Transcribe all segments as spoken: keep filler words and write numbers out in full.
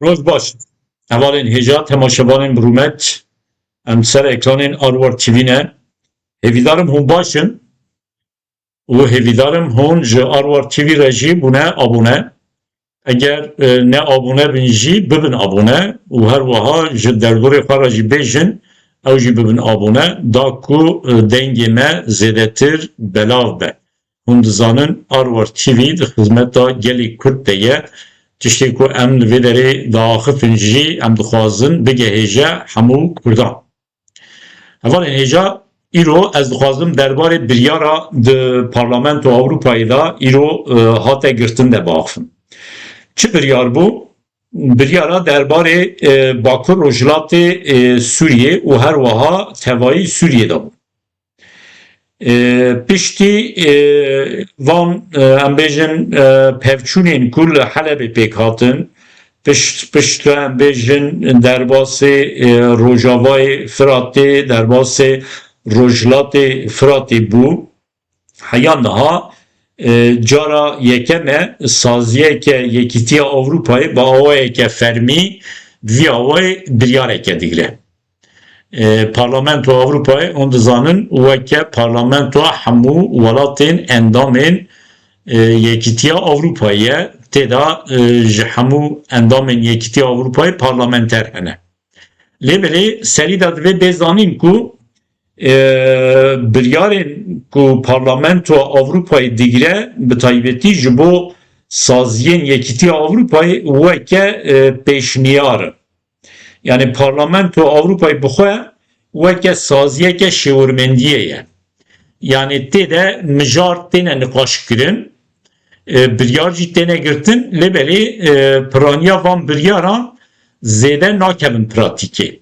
Roj baş. Hevalên hêja, temaşevanên bi rûmet, em ser ekranên Arwar T V ne. Hêvîdarim hûn baş in û hêvîdarim hûn ji Arwar T V re jî bûne abone. Eger, e, ne abone bin jî bibin abone û her wiha ji derdorê xwe re jî bêjin, ew jî bibin abone, da ku, e, dengê me zêdetir belav be. Hûn dizanin Arwar T V di xizmeta gelê Kurd de ye. Tiştê ku em li vê derê diaxifin jî em dixwazin bigehêje hemû Kurdan. Hevalên hêja, îro ez dixwazim derbarê biryara di Parlamento Ewropayê de îro, e, hate girtin de biaxifim. Çi biryar bû? Biryara derbarê, e, Bakur Rojhilatê, e, Sûriyê û her wiha tevayî Sûriyê de bû. E, piştî, e, van, e, em bêjin, e, pevçûnên ku li Helebê pêk hatin, pişt, piştre em bêjin derbasê, e, Rojavayê Firatê, derbasê Rojhilatê Firatê bû. Heya niha, e, cara yekem e saziyeke Yekîtiya Ewropayê bi awayeke fermî, bi vî awayê biryareke digire. E, Parlamento Ewropayê, hûn dizanin, weke parlamentoya hemû welatên endamên, e, Yekîtiya Ewropayê ye. Tê de, e, ji hemû endamên Yekîtiya Ewropayê parlamenter hene. Lê belê serî de divê bê zanîn ku, e, biryarên ku Parlamentoya Ewropayê digire, bi taybetî ji bo saziyên Yekîtiya Ewropayê weke, e, pêşniyar in. Yani Parlamento Ewropayê bi xwe weke saziyeke şêwirmendiyê ye. Yani tê de mijar têne niqaş kirin, e, biryar jî têne girtin, lê belê, e, piraniya van biryaran zêde nakevin pratîkê.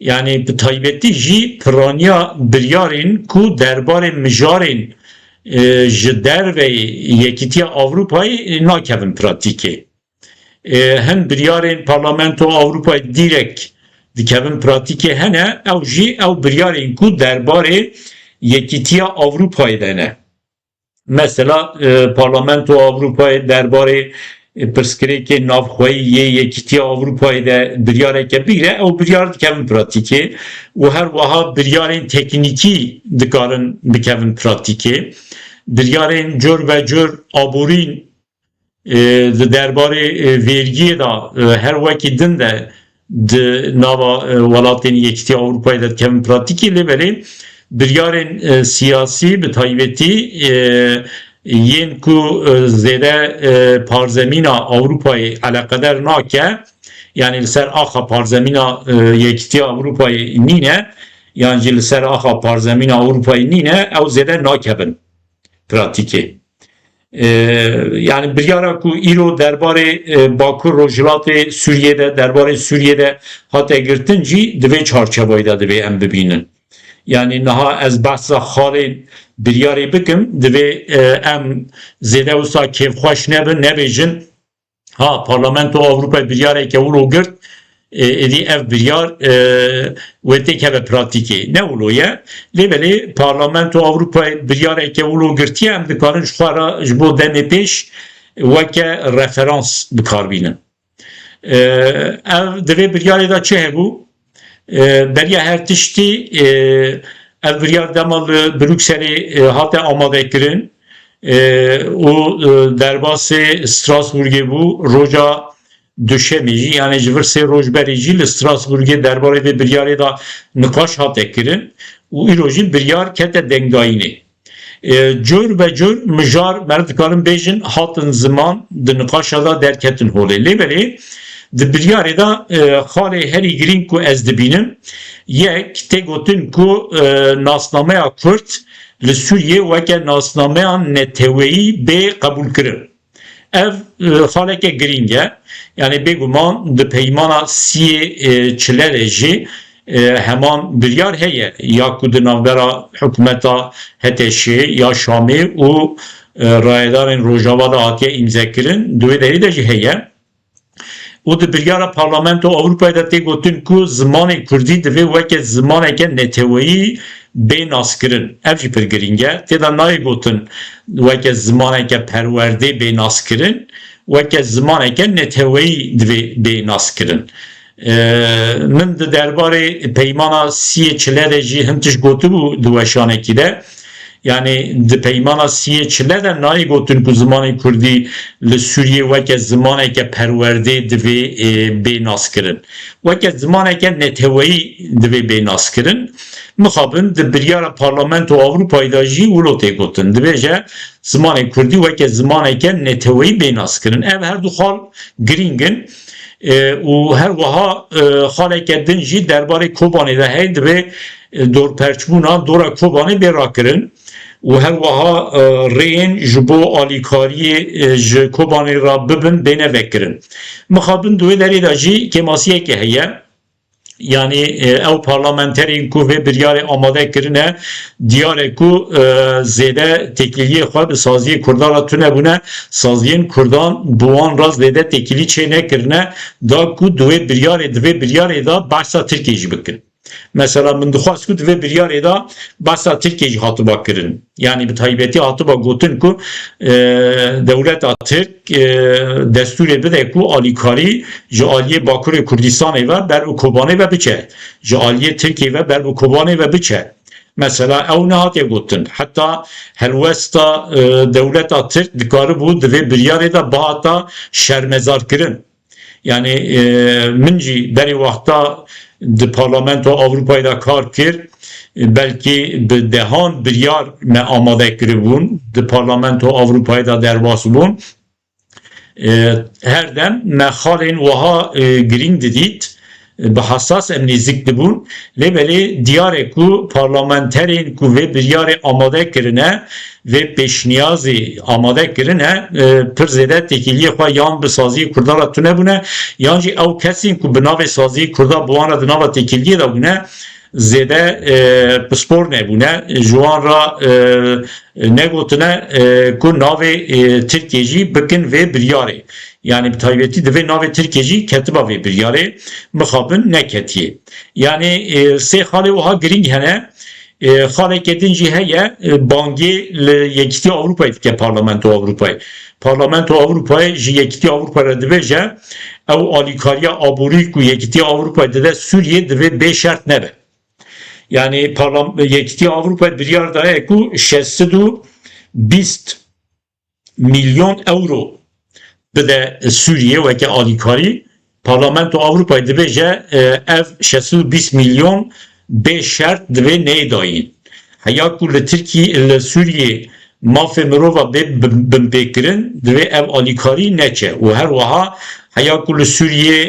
Yani bi taybetî jî piraniya biryarên ku derbarê mijarên, e, ji derveyê Yekîtiya Ewropayê nakevin pratîkê. E, hin biryarên Parlamento Ewropayê dîrek dikevin pratîkê hene, ew jî ew biryarên ku derbarê Yekîtiya Ewropayê de ne. Mesela, e, Parlamento Ewropayê derbarê, e, pirsgirêkê navxweyî yê Yekîtiya Ewropayê de biryareke bigre, ew biryar dikevin pratîkê û her wiha biryarên teknîkî dikarin bikevin pratîkê. Biryarên cur be cur aborîn, e, di derbarê, e, vergiyê de, e, her wekî din de di nava, e, welatên Yekîtiya Ewropayê de dikevin pratîkê, lê belê biryarên, e, siyasî bi taybetî, e, yên ku, e, zêde, e, parzemîna Ewropayê eleqeder nake, yani li ser axa parzemîna, e, Yekîtiya Ewropayê nîne, yan jî li ser axa parzemîna Ewropayê nîne, ew zêde nakevin pratîkê. E, yani biryara ku îro derbarê, e, Bakur Rojhilatê Sûriyê de, derbarê Sûriyê de hate girtin jî di vê çarçevayê de divê em bibînin. Yani niha ez behsa xalên biryarê bikim, divê, e, em zêde wisa kêfxweş nebin, nebêjin, ha, Parlamento Ewropayê biryareke wilo girt, e, êdî ev biryar, e, wê têkeve pratîkê. Ne wilo ye. Lê belê Parlamento Ewropayê biryareke wilo girtiye, em dikarin ji xwe re ji bo demê pêş weke referans bi kar bînin. E, ev di vê biryarê de çi hebû? E, beriya her tiştî, e, ev biryar dema li Brukselê, e, hate amadekirin, e, û, e, derbasê Strasbourgê bû, roja Duşemê jî, yani ji vir sê roj berê jî li Strasbourgê derbarê vê biryarê de niqaş hate kirin û îro jî biryar kete dengdayînê. E, cur be cur mijar, meriv dikarin bêjin, hatin ziman, di niqaşa de derketin holê. Lê belê di biryarê de, e, xalê herî girîng ku ez dibînim, yek tê gotin ku, e, nasnameya Kurd li Sûriyê weke nasnameya neteweyî bê qebûlkirin. Ev, e, xaleke girîng e. Yani bêguman di peymana siyê, e, çile de jî, e, heman biryar heye, ya ku di navbera hikûmeta H T Ş'ê ya Şamê û, e, rayedarên Rojava de hatiye îmzekirin, di wê derî de jî heye. Û di biryara Parlamento Ewropayê de tê gotin ku zimanê kurdî divê weke zimaneke neteweyî bê naskirin. Ev jî pir girîng e. Tê de nayê gotin weke zimaneke perwerdê bê naskirin. weke zimaneke neteweyî divê bê naskirin. E, min di derbarê peymana siyê çile de jî hin tişt gotibû di weşanekî de. Yanî di peymana siyê çile de nayê gotin ku zimanê kurdî li Sûriyê weke zimaneke perwerdê divê, e, bê naskirin. Weke zimaneke neteweyî divê bê naskirin. Mixabin di biryara Parlamento Ewropayê de jî wilo tê gotin. Dibêje zimanê kurdî weke zimaneke neteweyî bê naskirin. Ev her du xal girîng in. E, û her wiha, e, xaleke din jî derbarê Kobanê de heye, divê, e, dorperçbûna dora Kobanê bê rakirin û her wiha, e, rêyên ji bo alîkariyê, e, ji Kobanê re bibin bêne vekirin. Mixabin di wê derê de jî kêmasiyeke heye. Yanî, e, ew parlamenterên ku vê biryarê amade kirine, diyar e ku, e, zêde têkiliyê xwe bi saziyê Kurdan re tune bûne, saziyên Kurdan bi wan re zêde têkilî çê nekirine, da ku di wê biryarê, di vê biryarê de behsa Tirkiyê jî bikin. Mesela min dixwest ku di vê biryarê de behsa Tirkiyê jî hatiba kirin. Yanî bi taybetî hatiba gotin ku, e, dewleta Tirk, e, destûrê bide ku alîkarî ji aliyê Bakurê Kurdistanê ve ber bi Kobanê ve biçe. Ji aliyê Tirkiyê ve ber bi Kobanê ve biçe. Mesela ew nehatiye gotin. Heta helwesta, e, dewleta Tirk dikaribû di vê biryarê de bihata şermezarkirin. Yanî, e, min jî berê wexta di Parlamento Ewropayê de kar kir. Belkî bi dehan biryar me amade kiribûn, di Parlamento Ewropayê de derbas bûn. E, her dem me xalên wiha, e, girîng didît, bi hesas em nêzik dibûn. Lê belê diyar e ku parlamenterên ku vê biryarê amade kirine, vê pêşniyazê amade kirine, e, pir zêde têkiliyê xwe yan bi saziyê Kurdan re tune bûne, yan jî ew kesên ku bi navê saziyê Kurda bi wan re di nava têkiliyê de bûne, zêde, e, pispor nebûne. Ji wan re, e, negotine, e, ku navê, e, Tirkiyê jî bikin vê biryarê. Yanî bi taybetî divê navê Tirkiyê jî ketiba vê biryarê, mixabin neketiye. Yanî, e, sê xalê wiha girîng hene. E, xaleke din jî heye, e, bangê li Yekîtiya Ewropayê dike Parlamento Ewropayê. Parlamento Ewropayê ji Yekîtiya Ewropayê re dibêje, ew alîkariya aborî ku Yekîtiya Ewropayê dide Sûriyê divê bê şert nebe. Yanî parlam-, Yekîtiya Ewropayê biryar daye ku şeş sed û bîst milyon euro bide Sûriyê weke alîkarî. Parlamento Ewropayê dibêje, e, ev şeş sed û bîst milyon bê şert divê neyê dayîn. Heya ku li Tirkî-, li Sûriyê mafê mirova bê bin-, binpêkirin, divê ev alîkarî neçe. Û her wiha heya ku li Sûriyê,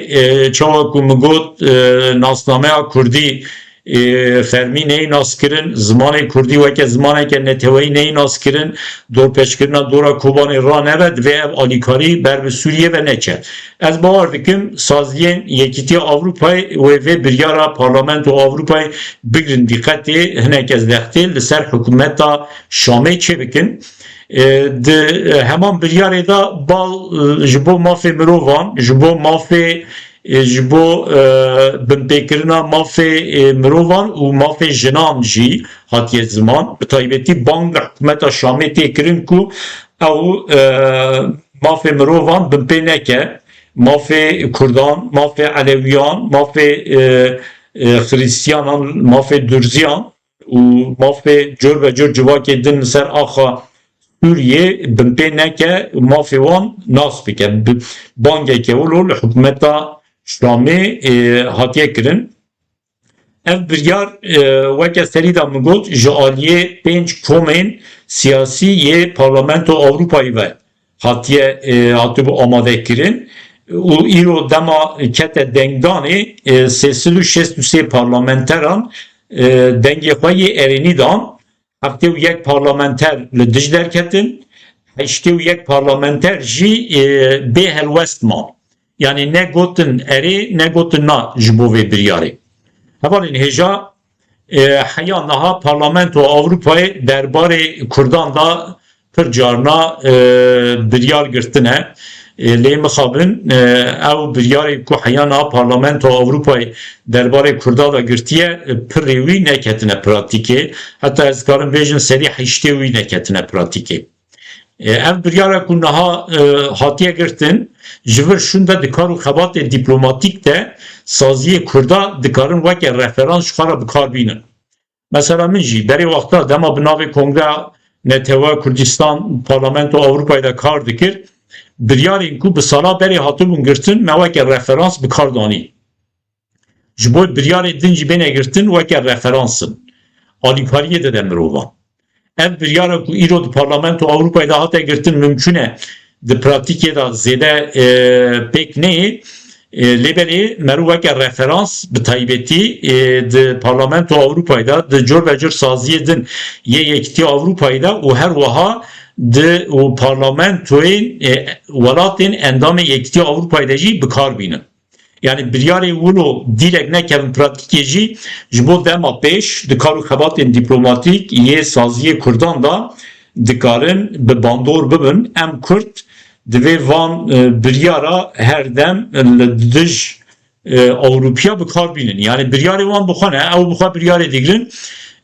e, çawa ku min got, e, nasnameya kurdî, e, fermî neyê naskirin, zimanê kurdî weke zimaneke neteweyî neyê naskirin, dorpêçkirina dora Kobanê ranebe, divê ev alîkarî ber bi Sûriyê ve neçe. Ez bawer dikim, saziyên Yekîtiya Ewropayê wê vê biryara Parlamento Ewropayê bigrin dîqetê, hinek ez dextê li ser hikûmeta Şamê çêbikin. E, di, e, heman biryarê de bal, e, ji bo mafê mirovan, ji bo mafê, e, ji bo, e, binpêkirina mafê, e, mirovan û mafê jinan jî hatiye ziman. Bi taybetî bang li hikûmeta Şamê tê kirin ku ew, e, mafê mirovan binpê neke, mafê kurdan, mafê elewiyan, mafê, e, e, xiristiyanan, mafê durziyan û mafê cor be cor civakê din li ser axa Sûriyê binpê neke û mafê wan nas bike. Bi-, bangeke wilo li hikûmeta Şamê, e, hatiye kirin. Ev biryar, e, weke serî de min got, ji aliyê pênc komên siyasî yê Parlamento Ewropayê ve hatiye, e, hatibû amade kirin û îro dema kete dengdanê, e, sê sed û şêst û sê parlamenteran, e, dengê xwe yê erênî dan. Heftê û yek parlamenter li dij derketin, heştê û yek parlamenter jî, e, bê helwest man. Yanî ne gotin erê, ne gotin na ji bo vê biryarê. Hevalên hêja, e, heya niha Parlamentoya Ewropayê derbarê Kurdan de pir carna, e, biryar girtine. E, lê mixabin, e, ew biryarê ku heya niha Parlamentoya Ewropayê derbarê Kurda de girtiye, e, pirê wî neketine pratîkê. Heta ez dikarim bêjim serî heştê wî neketine pratîkê. E, ev biryara ku niha, e, hatiye girtin, ji vir şûn de di kar û xebatê dîplomatîk de saziyê Kurda dikarin weke referans ji xwe re bi kar bînin. Mesela min jî berê wexta dema bi navê Kongreya Netewa Kurdistan Parlamento Ewropayê de kar dikir, biryarên ku bi sala berê hatibûn girtin me weke referans bi kar danî. Ji bo biryarê din jî bêne girtin weke referans in. Alîkariyê dide mirovan. Ev biryara ku îro di Parlamento Ewropayê de hate girtin mimkûn e di pratîkê de zêde, e, pêk neyê. E, lê belê meriv weke referans bi taybetî, e, di Parlamento Ewropayê de, di cor ve cor saziyê din yê Yekîtiya Ewropayê de û her wiha di û parlamentoyên, e, welatên endamê Yekîtiya Ewropayê de jî bi kar bînin. Yani biryarê wilo dîrek nekevin pratîkê jî ji bo dema pêş di kar û xebatên dîplomatîk yê saziyê Kurdan de dikarin bi bandor bibin. Em Kurd divê van, e, biryara her dem li dij, e, Ewropiya bi kar bînin. Yani biryarê wan bi xwe ne, ew bi xwe biryarê digirin.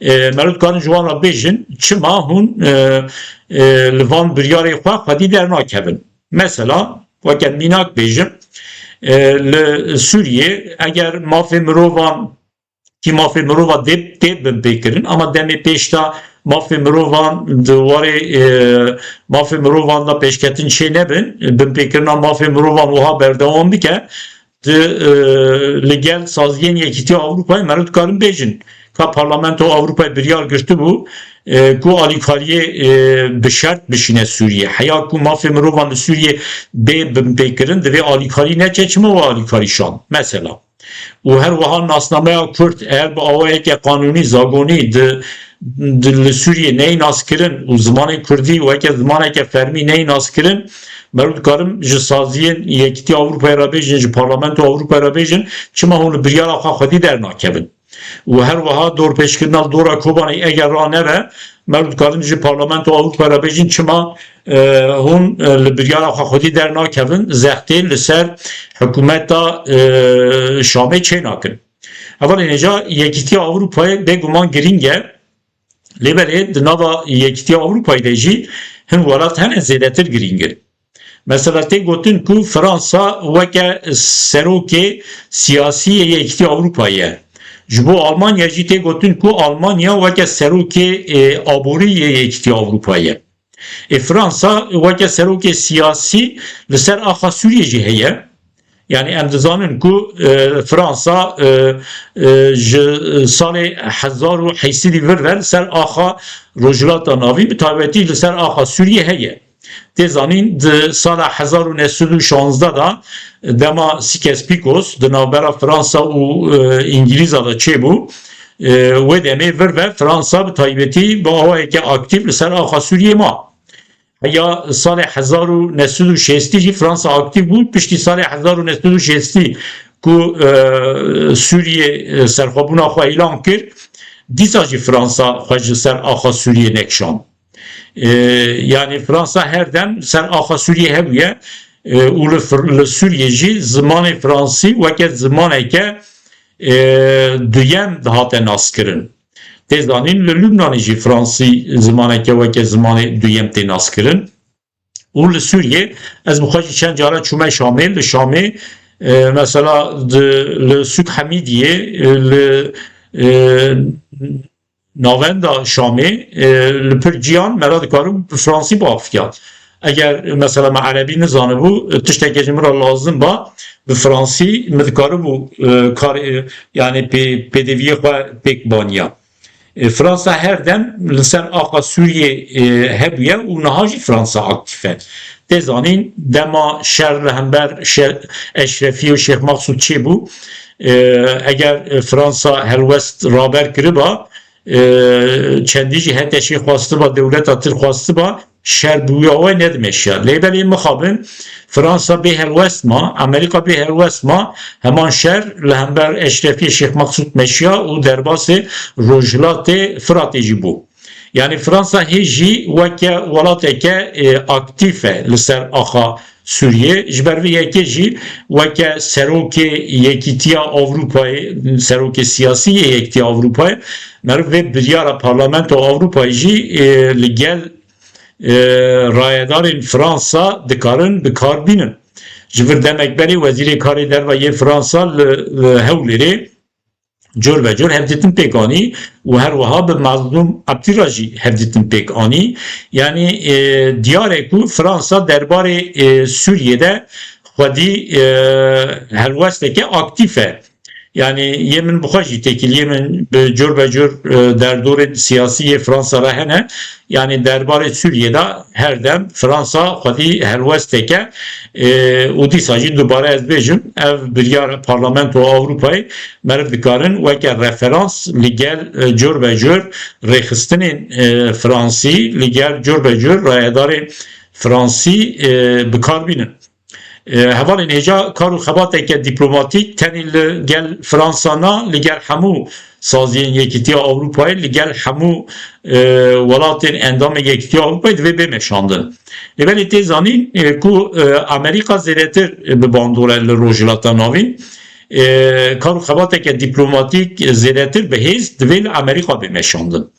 E, meriv dikarin ji wan re bêjin, çima hûn, e, e, li van biryarê xwe xwedî dernakevin? Mesela, weke mînak bêjim, e, li Sûriyê eger mafê mirovan, kî mafê mirova dê tê binpêkirin, ama demê pêş de mafê mirovan di warê, e, mafê mirovan de pêşketin çê nebin, binpêkirina mafê mirovan wiha berdewam bike, di, e, li gel saziyên Yekîtiya Ewropayê meriv dikarin bêjin ka Parlamento Ewropayê biryar girtibû, e, ku alîkariyê, e, bi şert bişîne Sûriyê. Heya ku mafê mirovan li Sûriyê bê binpêkirin, divê alîkarî neçe, çima we alîkarî şand? Mesela. Û her wiha nasnameya Kurd eger bi awayeke qanûnî, zagonî di, di, li Sûriyê neyê naskirin û zimanê Kurdî weke zimaneke fermî neyê naskirin, meriv dikarin ji saziyên Yekîtiya Ewropayê re bêjin, ji Parlamento Ewropayê re bêjin, çima hûn li biryara xwe xwedî dernakevin? Û her wiha dorpêçkirina li dora Kobanê eger raneve, meriv dikarin ji Parlamento Ewropayê re bêjin, çima, e, hûn, e, li biryara xwe xwedî dernakevin, zextê li ser hikûmeta, e, Şamê çênakin. Hevalên hêja, Yekîtiya Ewropayê bêguman girîng e, lê belê di nava Yekîtiya Ewropayê de jî hin welat hene zêdetir girîng in. Mesela tê gotin ku Fransa weke serokê siyasî yê Yekîtiya Ewropayê ye. Ji bo Almanya jî tê gotin ku Almanya weke serokê, e, aborî yê Yekîtiya Ewropayê ye. Ê Fransa weke serokê siyasî li ser axa Sûriyê jî heye. Yani em dizanin ku, e, Fransa, e, e, ji salê hezar û heyşt sedî vir ve li ser axa Rojhilata Navî, bi taybetî li ser axa Sûriyê heye. Tê zanîn di sala hezar û neh sed û şazdeh de dema Sykes-Picot di navbera Fransa û, e, Îngilîza de çêbû, e, wê demê vir ve Fransa bi taybetî bi awayeke aktîf li ser axa Sûriyê ma. Heya salê hezar û neh sed û şêstî jî Fransa aktîf bû. Piştî salê hezar û neh sed û şêstî ku, e, Sûriyê, e, serxwebûna xwe îlan kir, dîsa jî Fransa xwe ji ser axa Sûriyê nekişand. E, yani Fransa her dem ser axa Sûriyê hebûye, e, û li Fir-, li Sûriyê jî zimanê Fransî weke zimaneke, e, duyem dihate naskirin. Tê zanîn li Lubnanê jî Fransî zimaneke weke zimanê duyem tê naskirin. Û li Sûriyê ez bi xwe jî çend cara çûme Şamê, li Şamê, e, mesela di, li Sûk Hemîdiyê, e, li, e, navenda Şamê, e, li pir ciyan me re dikarin bi Fransî biafikiyan. Eger mesela me Erebî nizanibû, e, tiştekê ji min re lazim ba, bi Fransî min dikaribû, e, kar, e, yani pê, pêdeviyê xwe pêk baniya. E, Fransa her dem li ser axa Sûriyê, e, hebûye û niha jî Fransa aktîf e. Tê zanîn dema şer li hember Şe-, Eşrefî û Şêx Maqsûd çêbû, e, eger, e, Fransa helwest raber kiriba, e, çendî jî HTŞ'ê xwestiba, dewleta Tirk xwestiba, şer bi wî awayî nedimeşiya. Lê belê mixabin Fransa bê helwest ma, Amerîka bê helwest ma, heman şer li hember Eşrefiyê Şêx Meqsûd meşiya û derbasê Rojhilatê Firatê jî bû. Yani Fransa hê jî weke welateke, e, aktîf e li ser axa Sûriyê. Ji ber vê yekê jî weke serokê Yekîtiya Ewropayê, serokê siyasî yê Yekîtiya Ewropayê, meriv vê biryara Parlamento Ewropayê jî, e, li gel e, rayedarên Fransa dikarin bi kar bînin. Ji vir demek berê Wezîrê Karê Derve yê Fransa li, li Hewlêrê cor be cor hevdîtin pêk anî û her wiha bi Mazlûm Ebdî re jî hevdîtin pêk anî. Yanî, e, diyar e ku Fransa derbarê, e, Sûriyê de xwedî, e, helwesteke aktîf e. Yanî yê min bi xwe jî têkiliyê min bi cor be cor, e, derdorên siyasî yê Fransa re hene. Yanî derbarê Sûriyê de her dem Fransa xwedî helwesteke, e, û dîsa jî dubare ez bêjim, ev biryar Parlamento Ewropayê meriv dikarin weke referans li gel, e, cor be cor rêxistinên, e, Fransî, li gel cor be cor rayedarê Fransî, e, bi kar bînin. E, hevalên hêja kar û xebateke dîplomatîk tenê li gel Fransa na, li gel hemû saziyên Yekîtiya Ewropayê, li gel hemû, e, welatên endamên Yekîtiya Ewropayê divê bê meşandin. Lê belê tê zanîn, e, ku, e, Amerîka zêdetir bi bandor e li Rojhilata Navîn. E, kar û xebateke dîplomatîk zêdetir bi hêz divê li Amerîka bê meşandin.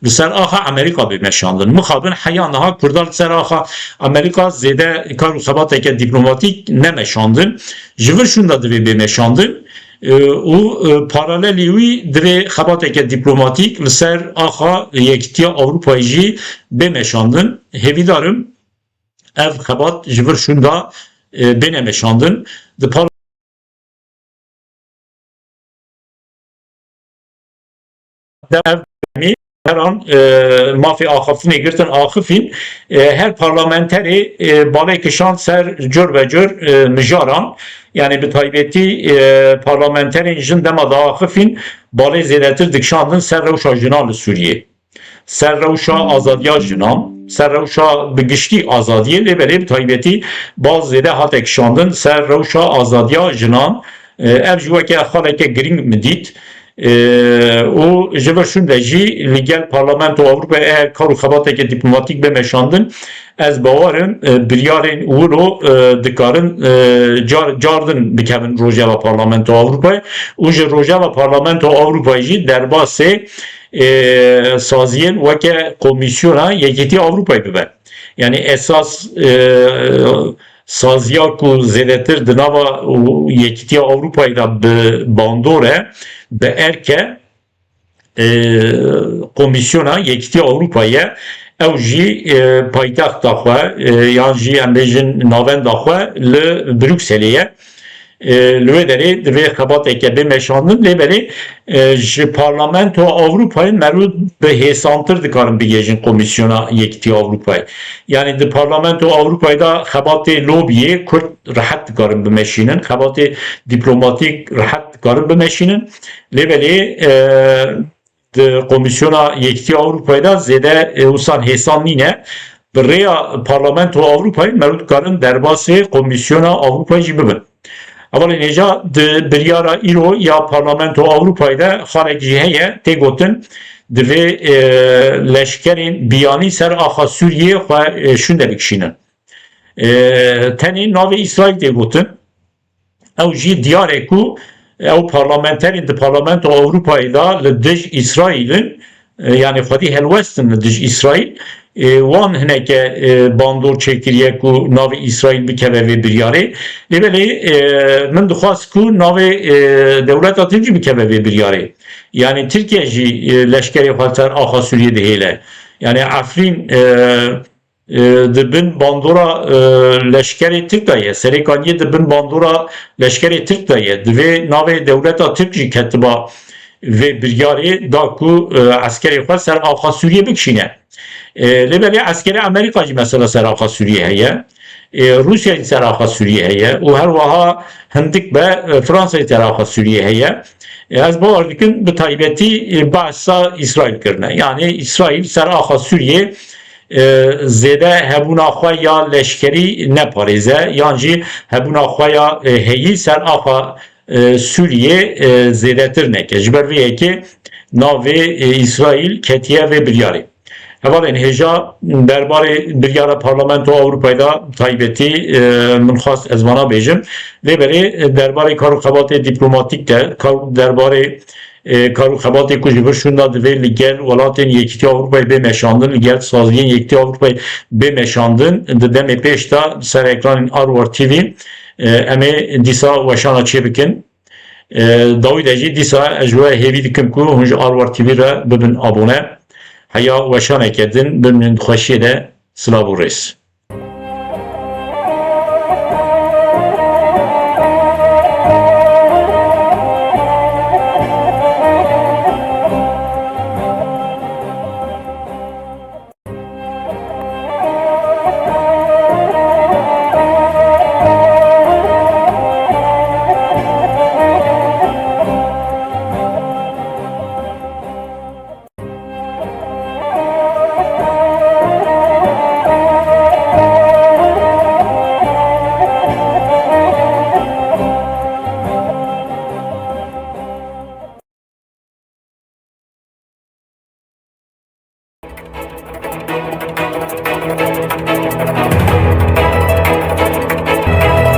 Li ser axa Amerîka bê meşandin. Mixabin heya niha Kurda li ser axa Amerîka zêde kar û xebateke dîplomatîk nemeşandin. Ji vir şûnda divê bê meşandin, e, û, e, paralelî wî divê xebateke dîplomatîk li ser axa Yekîtiya Ewropayê jî bê meşandin. Hêvîdar im ev xebat ji vir şûnda, e, bêne meşandin. Di par ev demî heran, e, mafê axaftinê girtin axifîn, e, her parlamenterê, e, balê kişand ser cor be cor, e, mijaran, yanî bi taybetî, e, parlamenterên jin dema diaxifîn balê zêdetir dikişandin ser rewşa jinan li Sûriyê. Ser rewşa azadiya jinan, ser rewşa bi giştî azadiyê, lê belê bi taybetî bal zêde hate kişandin ser rewşa azadiya jinan. E, ev jî weke xaleke girîng min dît. E, û ji vir şûnde jî li gel Parlamento Ewropayê eger kar û xebateke dîplomatîk bê meşandin, ez bawer im, e, biryarên wilo, e, dikarin, e, car, cardin bikevin rojeva Parlamento Ewropayê û ji rojeva Parlamento Ewropayê jî derbasê e, saziyên weke Komîsyona Yekîtiya Ewropayê bibe. Yanî esas, e, saziya ku zêdetir di nava Yekîtiya Ewropayê de bi bandor e, bi erk e, e, Komîsyona Yekîtiya Ewropayê ye. Ew jî, e, paytexta xwe, e, yan jî em bêjin navenda xwe li Brukselê ye. E, li wê derê divê xebateke bê meşandin, lê belê, e, ji Parlamentoya Ewropayê merû bi hêsantir dikarin bigihêjin Komîsyona Yekîtiya Ewropayê. Yanî di Parlamentoya Ewropayê de xebatê lobiyê Kurd rehet dikarin bimeşînin, xebatê dîplomatîk rehet dikarin bimeşînin. Lê belê, e, di Komîsyona Yekîtiya Ewropayê de zêde, e, wisan hêsan nîne. Bi rêya Parlamentoya Ewropayê merû dikarin derbasê Komîsyona Ewropayê jî bibin. Hevalên hêja, di biryara îro ya Parlamentoya Ewropayê de xalek jî heye, tê gotin, divê, e, leşkerên biyanî ser axa Sûriyê xwe, e, şûnde bikişînin. E, tenê navê Îsraîl tê gotin. Ew jî diyar e ku ew parlamenterên di Parlamentoya Ewropayê de li dij Îsraîl in, e, yanî xwedî helwest in li dij Îsraîl. E, wan hineke, e, bandor çêkiriye ku navê Îsraîl bikeve vê biryarê. Lê belê, e, min dixwast ku navê, e, dewleta Tirk jî bikeve vê biryarê. Yanî Tirkiye jî, e, leşkerê xwe li ser axa Sûriyê dihêle. Yanî Efrîn, e, e, di bin bandora, e, leşkerê Tirk de ye. Serêkaniyê di bin bandora leşkerê Tirk de ye. Divê navê dewleta Tirk jî ketiba vê biryarê da ku, e, eskerê xwe ser axa Sûriyê bikişîne. E, lê belê eskerê Amerîka jî mesela ser axa Sûriyê heye. E, Rûsya jî ser axa Sûriyê heye û her wiha hindik be, e, Fransa jî ser axa Sûriyê heye. E, ez bawer dikim bi taybetî, e, behsa Îsraîl kirine. Yanî Îsraîl ser axa Sûriyê, e, zêde hebûna xwe ya leşkerî neparêze, yan jî hebûna xwe ya, e, heyî ser axa, e, Sûriyê, e, zêdetir neke. Ji ber vê yekê navê, e, Îsraîl ketiye vê biryarê. Hevalên hêja, derbarê biryara Parlamentoya Ewropayê de taybetî, e, min xwest ez vana bêjim. Lê belê, e, derbarê kar û xebatê dîplomatîk de, kar, derbarê e, kar û xebatê ku ji vir şûnda divê li gel welatên Yekîtiya Ewropayê bê meşandin, li gel saziyên Yekîtiya Ewropayê bê meşandin, di demê pêş de ser ekranên Arwar T V, e, em ê dîsa weşana çê bikin. E, dawî de jî dîsa ez ji we hêvî dikim ku hûn ji Arwar T V re bibin abone. Heya weşaneke din bimînin di xweşiyê de. Silav û rêz.